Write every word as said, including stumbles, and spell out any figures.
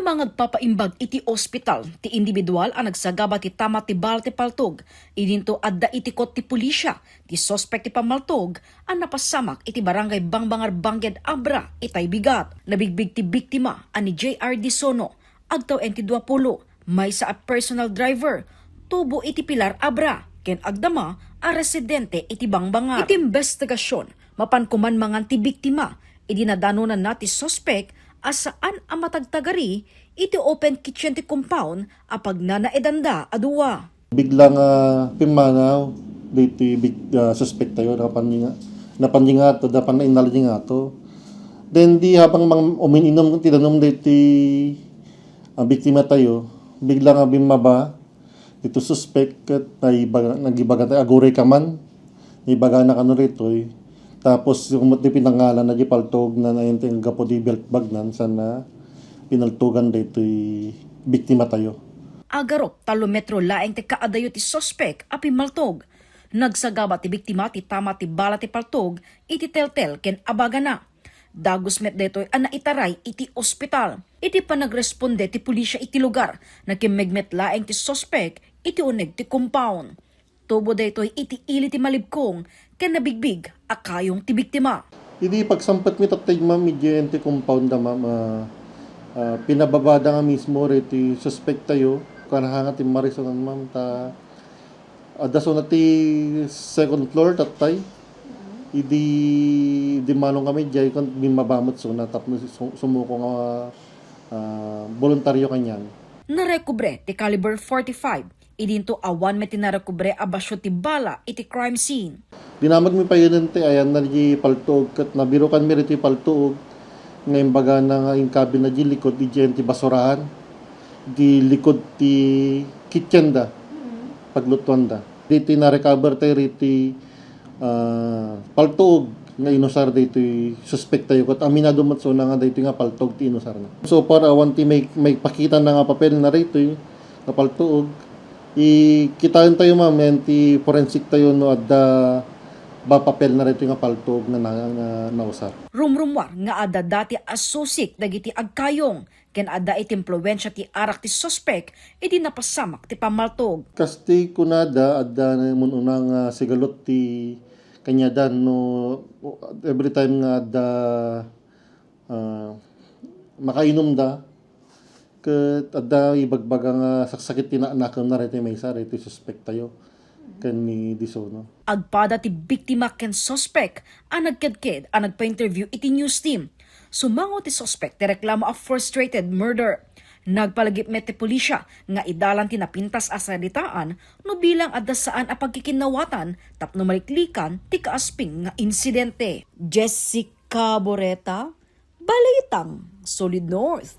Mangagpapaimbag iti ospital ti individual a nagsagaba ti tama ti bala ti paltog. Idinto adda iti kot ti pulisya ti suspek ti pammaltog a napasamak iti Barangay Bangbangar Bangked Abra, itay bigat. Nabigbig ti biktima a ni J R Disono, agtawen ti dua pulo, maysa a personal driver, tubo iti Pilar Abra, ken agdama a residente iti Bangbangar. Iti imbestigasyon, mapan koman mangan ti biktima idi nadanonanna ti suspek a saan a matagtagari iti open kitchen ti compound a pagnanaedanda a dua. Bigla nga pimmanaw daytoy big-, ah, suspek tayo, napanlinga-, napanlingato, napan nainallingato. Then di habang mang-, umin-inom ti danum daytoy, ah, biktima tayo, bigla nga bimmaba dito suspek ket naibaga-, nagibaga tayo, "Aguray ka man." Ibagana kano ditoy. Tapos, yung ti pinangalan na di paltog na nainting gapo di belt bag nan, sana pinaltugan ditoy biktima tayo. Agarup, tallo metro laeng ti kaadayo ti suspek a pimmaltog. Nagsagaba ti biktima ti tama ti bala ti paltog iti teltel ken abagana. Dagus met daytoy a naitaray iti ospital. Iti panagresponde ti pulisya iti lugar, nakimmeg met laeng ti suspek iti uneg ti compound. Tubo daytoy iti ili ti malibkong ken nabigbig a kayong ti biktima. Idi pagsampet mi tattay, ma'am, idiay ti compound da, ma'am, ah, ah, pinababada nga mismo iti suspek tayo, kanahanga ti marisonan, ma'am, ta adda sona ti second floor tattay. Idi dimano kami diay, kan bimmaba met sona tapno su-, sumuko nga, ah, voluntaryo kanian. Narekobre ti caliber forty-five. Idinto awan met ti narekobre a basio ti bala iti crime scene. Dinamag mi payen ti ayanna di paltuog ket nabirukan mi ditoy paltuog nga imbagana nga inkabina di likod idiay ti basurahan, di likod ti kitchen da, paglutuan da. Ditoy narecover tayo ditoy ah, paltuog nga inusar daytoy suspek tayo, ket aminado met sona nga daytoy nga paltuog ti inusarna. So far, awan ti may, maipakitana nga papel na daytoy nga paltuog. Ikitaen tayo, ma'am, yan ti forensic tayo no adda ba papel na daytoy nga paltuog nga, na, nga nausar. Rumrummuar nga adda dati a susik dagiti agkayong ken adda iti impluensia ti arak ti suspek idi napasamak ti pammaltog. Kas ti kunada, adda mun-una nga sigalot ti kaniadan no every time nga adda, ah, makainumda, ket adda ibagbaga nga saksakit ti naknakemna daytoy maysa, daytoy suspek tayo ken ni Disono. Agpada ti biktima ken suspek a nagkedked a nagpa-interview iti news team. Sumango ti suspek ti reklamo a frustrated murder. Nagpalagip met ti pulisya nga idalan ti napintas a saritaan no bilang adda saan a pagkikinnawatan tapno maliklikan ti kaasping nga insidente. Jessica Boreta, Balitang Solid North.